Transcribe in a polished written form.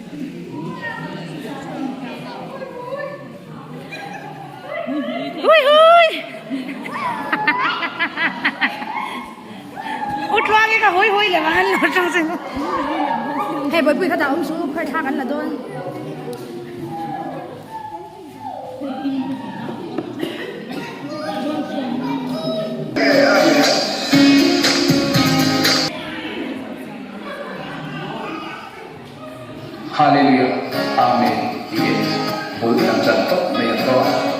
Hui hui! U Tluangi ka hui hui leh ang an lo tang chu. Hei Bawihpui kha dah awm suh u, phar thlak an la dawn. Hallelujah Amen tiin bul kan chan tawp mai ang aw.